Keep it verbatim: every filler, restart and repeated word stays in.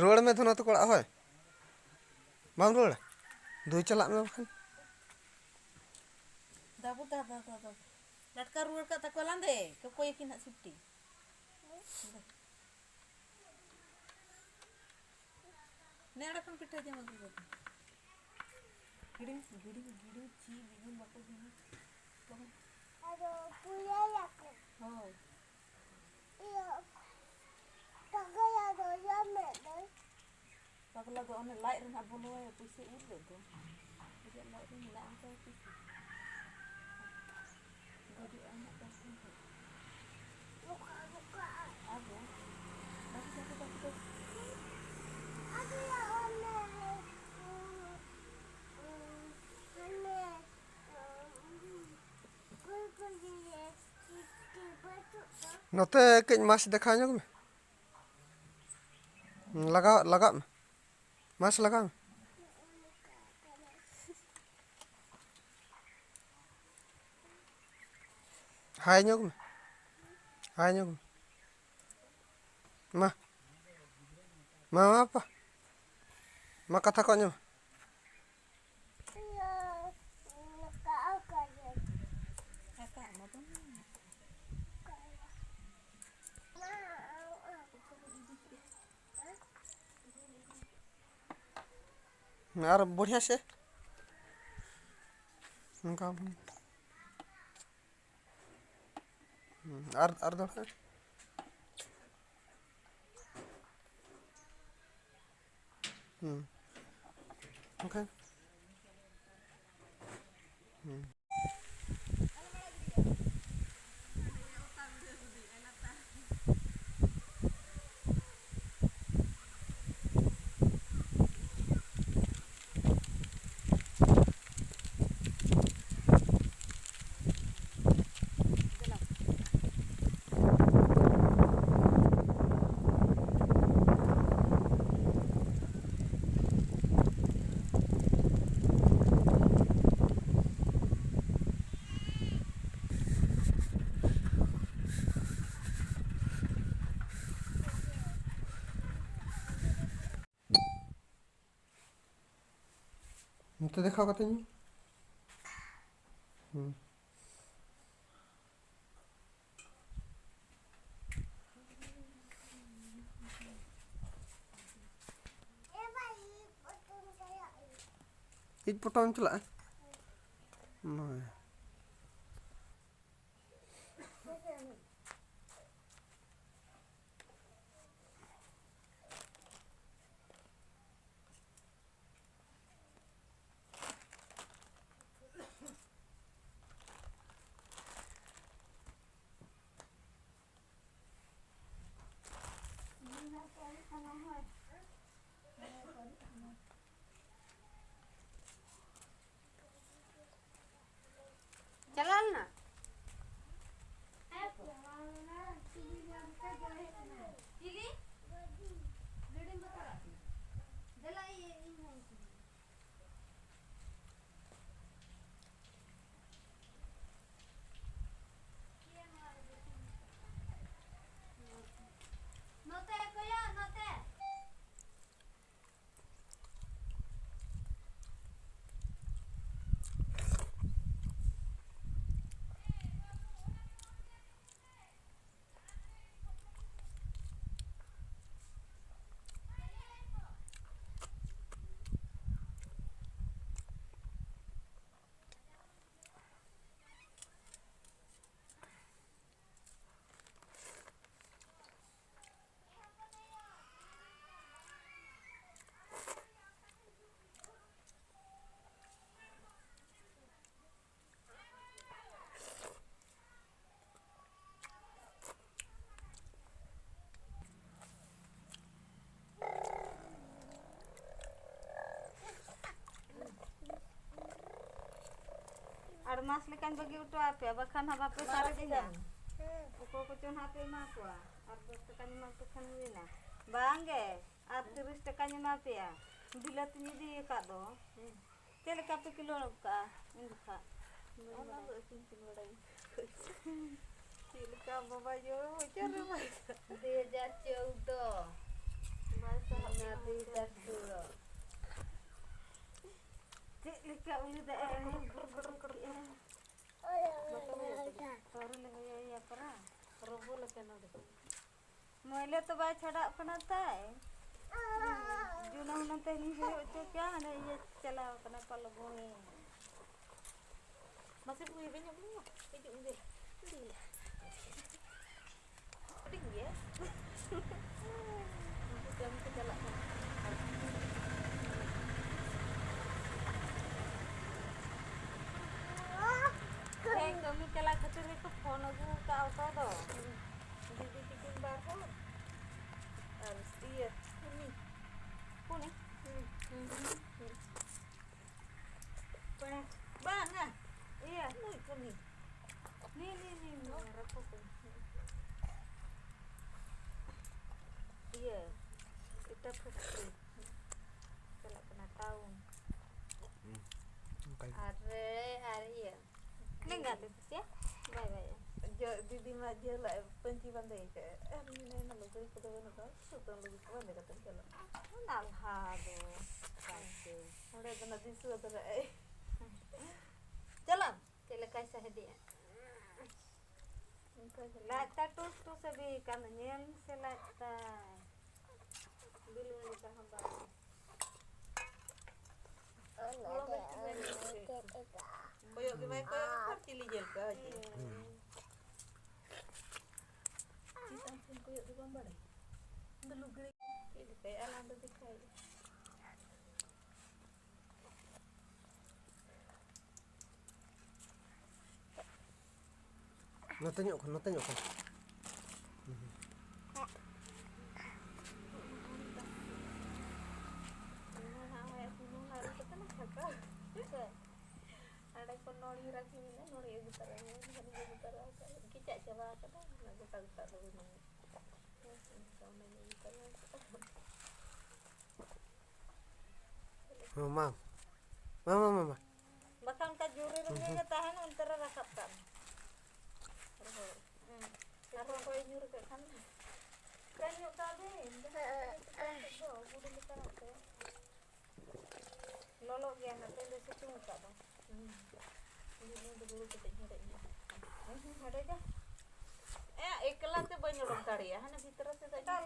ᱨᱩᱣᱟᱹᱲ ᱢᱮ ᱫᱷᱚᱱᱚ ᱛᱟᱠᱚ ᱚᱲᱟᱜ, ᱦᱳᱭ᱾ ᱵᱟᱢ ᱨᱩᱣᱟᱹᱲᱟ? ᱫᱩᱭ ᱪᱟᱞᱟᱜ ᱢᱮ ᱵᱟᱠᱷᱟᱱ᱾ ᱫᱟᱵᱩ ᱫᱟ, ᱫᱟ, ᱫᱟ, ᱫᱟ᱾ ᱞᱟᱴᱠᱟ ᱨᱩᱣᱟᱹᱲ ᱠᱟᱜ ᱛᱟᱠᱚᱣᱟ ᱞᱟᱸᱫᱮ᱾ ᱚᱠᱚᱭ ᱟᱹᱠᱤᱱ ᱦᱟᱸᱜ ᱥᱤᱯᱴᱤ? ᱱᱮ ᱚᱸᱰᱮ ᱠᱷᱚᱱ ᱯᱤᱴᱷᱟᱹ ᱡᱚᱢ ᱟᱹᱜᱩ ᱠᱟᱛᱮ᱾ ᱜᱤᱰᱤ, ᱜᱤᱰᱤ, ᱜᱤᱰᱤ, ᱪᱤ ᱵᱤᱜᱩᱱ ᱵᱟᱠᱚ ᱡᱚᱢᱟ᱾ ᱟᱫᱚ ᱯᱩᱭᱟᱹᱭᱟᱠᱚ᱾ ᱦᱳᱭ᱾ ᱤᱭᱟᱹ, ᱛᱟᱜᱟᱭᱟ ᱫᱚ ᱡᱚᱢᱮᱫ ᱫᱚᱭ᱾ ᱯᱟᱜᱽᱞᱟ ᱫᱚ ᱚᱱᱮ ᱞᱟᱡ ᱨᱮᱱᱟᱜ ᱵᱚᱞᱚᱣᱟᱭᱟ, ᱯᱩᱭᱥᱟᱹ ᱩᱨ ᱞᱮᱫ ᱫᱚ᱾ ᱟᱡᱟᱜ ᱞᱟᱡ ᱨᱮ ᱢᱮᱱᱟᱜ ᱟᱱ ᱛᱟᱭᱟ ᱯᱩᱭᱥᱟᱹ᱾ ᱜᱩᱡᱩᱜ ᱟᱭ ᱱᱟᱜ ᱛᱟᱭᱚᱢ ᱛᱮ᱾ ᱟᱫᱚ, ᱵᱟᱹᱦᱩ ᱛᱟᱠᱚ ᱫᱚ ᱟᱫᱚ ᱭᱟ ᱚᱱᱮ, ᱩᱸ, ᱩᱸ, ᱚᱱᱮ, ᱩᱸ, ᱜᱩᱞ ᱜᱩᱞᱤ ᱨᱮ ᱪᱤᱴᱴᱤ ᱵᱟᱹᱪᱩᱜ ᱫᱚ᱾ ᱱᱚᱛᱮ ᱠᱟᱹᱡ ᱢᱟᱥ ᱫᱮᱠᱷᱟᱣ ᱧᱚᱜ ᱢᱮ᱾ ᱞᱟᱜᱟᱣ, ᱞᱟᱜᱟᱜ ᱢᱮ᱾ ᱢᱟᱥ ᱞᱟᱜᱟᱣ ᱢᱮ᱾ ᱦᱟᱭ ᱧᱚᱜ ᱢᱮ᱾ ᱦᱟᱭ ᱧᱚᱜ ᱢᱮ᱾ ᱢᱟ᱾ ᱢᱟ, ᱢᱟ, ᱯᱟ᱾ ᱢᱟ, ᱠᱟᱛᱷᱟ ᱠᱚ ᱟᱸᱡᱚᱢ᱾ ᱟᱨ ᱵᱚᱲᱦᱤᱭᱟ ᱥᱮ ᱱᱚᱝᱠᱟ᱾ ᱦᱩᱸ, ᱟᱨ, ᱟᱨ ᱫᱚᱦᱲᱟ᱾ ᱦᱩᱸ᱾ ᱚᱱᱠᱟ᱾ ᱦᱩᱸ᱾ ᱛᱚ ᱫᱮᱠᱷᱟᱣ ᱠᱟᱛᱮ ᱧᱮᱞ᱾ ᱦᱩᱸ᱾ ᱤᱡ ᱯᱚᱴᱚᱢ ᱪᱟᱞᱟᱜᱼᱟ? ᱱᱚᱜᱼᱚᱭ᱾ ᱪᱟᱞᱟᱣ ᱞᱮᱱᱟ? ᱪᱤᱞᱤ? ᱜᱟᱹᱰᱤᱢ ᱵᱟᱛᱟᱨᱟᱜ ᱠᱟᱱᱟ? ᱫᱮᱞᱟ, ᱤᱧ, ᱤᱧ ᱦᱚᱸ ᱤᱧ ᱥᱚᱸᱜᱮ᱾ ᱱᱚᱛᱮ ᱠᱚᱭᱚᱜ, ᱱᱚᱛᱮ᱾ ᱟᱨ ᱢᱟᱥ ᱞᱮᱠᱟᱧ ᱵᱟᱹᱜᱤ ᱦᱚᱴᱚ ᱟᱯᱮᱭᱟ, ᱵᱟᱠᱷᱟᱱ ᱦᱟᱸᱜ ᱵᱟᱯᱮ ᱥᱟᱨᱮᱡ ᱤᱧᱟ᱾ ᱚᱠᱚᱭ ᱠᱚᱪᱚ ᱱᱟᱦᱟᱜ ᱯᱮ ᱮᱢᱟ ᱠᱚᱣᱟ, ᱟᱨ ᱫᱚᱥ ᱴᱟᱠᱟᱧ ᱮᱢᱟ ᱯᱮ ᱠᱷᱟᱱ ᱦᱩᱭᱱᱟ᱾ ᱵᱟᱝ ᱜᱮ, ᱟᱨ ᱛᱤᱨᱤᱥ ᱴᱟᱠᱟᱧ ᱮᱢᱟ ᱯᱮᱭᱟ, ᱵᱤᱞᱟᱹᱛᱤᱧ ᱤᱫᱤ ᱟᱠᱟᱫ ᱫᱚ᱾ ᱪᱮᱫ ᱞᱮᱠᱟ ᱯᱮ ᱠᱤᱞᱳ ᱠᱟᱜᱼᱟ ᱩᱱ ᱡᱚᱠᱷᱟ? ᱚᱱᱟ ᱫᱚ ᱟᱹᱠᱷᱨᱤᱧ ᱛᱤᱧ ᱵᱟᱲᱟᱭᱟ᱾ ᱪᱮᱫ ᱞᱮᱠᱟ ᱵᱟᱵᱟ ᱡᱚᱢ ᱦᱚᱪᱚ ᱨᱮ ᱵᱟᱭ ᱥᱟᱦᱟᱜ᱾ ᱫᱩ ᱦᱟᱡᱟᱨ ᱪᱳᱣᱫᱚ᱾ ᱵᱟᱭ ᱥᱟᱦᱟᱜ ᱚᱱᱟ ᱠᱟᱱᱟ᱾ ᱫᱩ ᱦᱟᱡᱟᱨ ᱥᱳᱞᱳ᱾ ᱪᱮᱫ ᱞᱮᱠᱟ ᱩᱞᱤ ᱫᱟᱜ ᱮ ᱵᱩᱨ ᱵᱩᱨ ᱠᱮᱜᱼᱟ᱾ ᱟᱹᱣᱨᱤ ᱞᱮ ᱦᱚᱭᱚᱭᱟ ᱯᱟᱨᱟ᱾ ᱨᱚᱵᱚ ᱞᱮᱠᱟ ᱱᱚᱰᱮ᱾ ᱢᱟᱹᱭᱞᱟᱹ ᱛᱚ ᱵᱟᱭ ᱪᱷᱟᱰᱟᱜ ᱠᱟᱱᱟ ᱛᱟᱭ᱾ ᱡᱩᱱᱟᱹ ᱦᱩᱱᱟᱹᱝ ᱛᱮ ᱦᱤᱧ ᱦᱩᱭᱩᱜ ᱦᱚᱪᱚ ᱠᱮᱭᱟ, ᱦᱟᱱᱮ ᱤᱭᱟᱹ ᱪᱟᱞᱟᱣ ᱠᱟᱱᱟ ᱯᱟᱞᱚ ᱵᱩᱦᱤ᱾ ᱢᱟᱥᱮ ᱵᱩᱦᱤ ᱵᱟᱹᱧ ᱟᱹᱜᱩᱭᱟ? ᱦᱤᱡᱩᱜ ᱢᱮ ᱫᱮᱞᱟ᱾ ᱫᱮᱞᱟ᱾ ᱦᱩᱰᱤᱧ ᱜᱮᱭᱟ᱾ ᱩᱱᱠᱩ ᱠᱟᱹᱢᱤ ᱠᱚ ᱪᱟᱞᱟᱜ ᱠᱟᱱᱟ᱾ ᱦᱮᱸ, ᱠᱟᱹᱢᱤ ᱪᱟᱞᱟᱜ ᱠᱷᱟᱹᱛᱤᱨ ᱜᱮᱠᱚ ᱯᱷᱳᱱ ᱟᱹᱜᱩ ᱟᱠᱟᱫ ᱚᱴᱳ ᱫᱚ᱾ ᱫᱤᱫᱤ ᱛᱤᱠᱤᱱ ᱵᱟᱨ ᱦᱚᱲ ᱟᱨ ᱤᱭᱟᱹ ᱩᱱᱤ᱾ ᱩᱱᱤ? ᱦᱩᱸ, ᱦᱩᱸ, ᱦᱩᱸ, ᱦᱩᱸ᱾ ᱠᱚᱲᱟ᱾ ᱵᱟᱝᱟ᱾ ᱤᱭᱟᱹ᱾ ᱱᱩᱭ ᱯᱩᱱᱤ᱾ ᱱᱤ, ᱱᱤ, ᱱᱤ, ᱱᱤ, ᱨᱟᱠᱷᱚ ᱠᱚ᱾ ᱤᱭᱟᱹ, ᱤᱴᱟᱹ factory᱾ ᱪᱟᱞᱟᱜ ᱠᱟᱱᱟ ᱴᱟᱣᱩᱱ᱾ ᱦᱩᱸ᱾ ᱚᱱᱠᱟ ᱜᱮ᱾ ᱟᱨ, ᱟᱨ ᱤᱭᱟᱹ, ᱞᱮᱸᱜᱟ ᱛᱮ ᱥᱮ ᱪᱮᱫ? ᱵᱟᱭ, ᱵᱟᱭ᱾ ᱡᱚ-, ᱫᱤᱫᱤ ᱢᱟ ᱡᱷᱟᱹᱞᱟᱜ ᱯᱟᱹᱧᱪᱤ ᱵᱟᱸᱫᱮ ᱟᱠᱟᱫ᱾ ᱟᱨ ᱢᱮᱱᱟᱭ ᱱᱟ ᱞᱩᱜᱽᱲᱤ ᱠᱚᱫᱚ ᱵᱟᱹᱱᱩᱜ ᱛᱟᱢᱟ, ᱥᱩᱛᱟᱹᱢ ᱞᱩᱜᱽᱲᱤ ᱠᱚ ᱵᱟᱸᱫᱮ ᱠᱟᱛᱮᱢ ᱪᱟᱞᱟᱜᱼᱟ᱾ ᱱᱟᱞᱦᱟ ᱫᱚ, ᱵᱟᱝ ᱪᱮ᱾ ᱚᱸᱰᱮ ᱫᱚ ᱱᱟ ᱫᱤᱥᱩᱣᱟᱹ ᱫᱚ ᱱᱟ ᱮᱭ᱾ ᱪᱟᱞᱟᱜ᱾ ᱪᱮᱫ ᱞᱮᱠᱟᱭ ᱥᱟᱦᱮᱫᱮᱜᱼᱟ? ᱚᱱᱠᱟ ᱜᱮ᱾ ᱞᱟᱡ ᱛᱟᱭ ᱴᱩᱥ ᱴᱩᱥ ᱮ ᱵᱤ ᱠᱟᱱ ᱫᱚ, ᱧᱮᱞ ᱢᱮᱥᱮ ᱞᱟᱡ ᱛᱟᱭ᱾ ᱵᱤᱞᱩᱱ ᱞᱮᱠᱟ ᱦᱚᱸ ᱵᱟᱝ᱾ ᱦᱚᱲ ᱫᱚ ᱪᱮᱫ ᱵᱟᱭ ᱧᱮᱞ ᱠᱮᱫ᱾ ᱠᱚᱭᱚᱜ ᱜᱮ ᱵᱟᱭ ᱠᱚᱭᱚᱜ ᱟᱠᱟᱫ, ᱪᱤᱞᱤ ᱧᱮᱞ ᱠᱟᱜᱼᱟ ᱪᱮ? ᱦᱩᱸ᱾ ᱪᱮᱛᱟᱱ ᱥᱮᱱ ᱠᱚᱭᱚᱜ ᱜᱮ ᱵᱟᱢ ᱵᱟᱲᱟᱭᱟ᱾ ᱤᱧ ᱫᱚ ᱞᱩᱜᱽᱲᱤ ᱪᱮᱫ ᱞᱮᱠᱟᱭ ᱟᱞᱟᱝ ᱫᱚ ᱫᱮᱠᱷᱟᱭ᱾ ᱱᱚᱛᱮ ᱧᱚᱜ ᱠᱷᱚᱱ, ᱱᱚᱛᱮ ᱧᱚᱜ ᱠᱷᱚᱱ᱾ ᱦᱟᱸᱰᱮ ᱠᱷᱚᱱ ᱱᱚᱲᱤ ᱨᱟᱠᱷᱤ ᱢᱮᱱᱟᱜᱼᱟ, ᱱᱚᱲᱤ ᱟᱹᱜᱩ ᱛᱟᱨᱟᱭ ᱢᱮ, ᱱᱚᱲᱤ ᱟᱹᱜᱩ ᱛᱟᱨᱟ ᱟᱠᱟᱫ, ᱠᱮᱪᱟᱜ ᱪᱟᱵᱟ ᱟᱠᱟᱫᱟ, ᱚᱱᱟ ᱜᱚᱴᱟ ᱜᱚᱴᱟ ᱫᱚ ᱵᱟᱹᱱᱩᱜᱼᱟ᱾ ᱦᱮᱸ, ᱚᱱᱟᱧ ᱟᱹᱜᱩ ᱛᱟᱨᱟ ᱟᱠᱟᱫᱟ᱾ ᱦᱚᱸ, ᱢᱟ᱾ ᱢᱟ, ᱢᱟ, ᱢᱟ, ᱢᱟ᱾ ᱵᱟᱠᱷᱟᱱ ᱚᱱᱠᱟ ᱡᱳᱨᱮ ᱨᱩᱢᱤ ᱜᱮ ᱛᱟᱦᱮᱱᱟ, ᱚᱱᱛᱮ ᱨᱮ ᱨᱟᱠᱟᱵ ᱠᱟᱜ ᱢᱮ᱾ ᱨᱚᱦᱚᱲ᱾ ᱦᱮᱸ᱾ ᱟᱨᱦᱚᱸ ᱦᱚᱭ ᱧᱩᱨ ᱠᱮᱫ ᱠᱷᱟᱱ᱾ ᱠᱟᱹᱧ ᱧᱚᱜ ᱠᱟᱜ ᱵᱤᱱ, ᱡᱟᱦᱟᱸ ᱞᱮᱠᱟ ᱜᱮ ᱪᱤᱠᱟᱹ ᱠᱮᱫ ᱫᱚ, ᱜᱩᱰᱩ ᱞᱮᱠᱟᱱᱟᱜ ᱛᱮ᱾ ᱞᱚᱞᱚ ᱧᱮᱞᱚᱜ ᱜᱮᱭᱟ, ᱱᱚᱛᱮ ᱞᱮ ᱥᱤᱛᱩᱝ ᱟᱠᱟᱫ ᱫᱚ᱾ ᱦᱩᱸ᱾ ᱤᱧ ᱫᱚ ᱦᱩᱲᱩ ᱠᱟᱹᱴᱤᱡ ᱤᱧ ᱦᱮᱰᱮᱡ ᱧᱚᱜ᱾ ᱦᱮᱸ, ᱦᱮᱰᱮᱡᱟ᱾ ᱮ, ᱮᱠᱞᱟ ᱛᱮ ᱵᱟᱹᱧ ᱚᱰᱚᱠ ᱫᱟᱲᱮᱭᱟᱜᱼᱟ, ᱦᱟᱱᱮ ᱵᱷᱤᱛᱨᱤ ᱛᱮᱫᱚ ᱤᱧ ᱫᱚ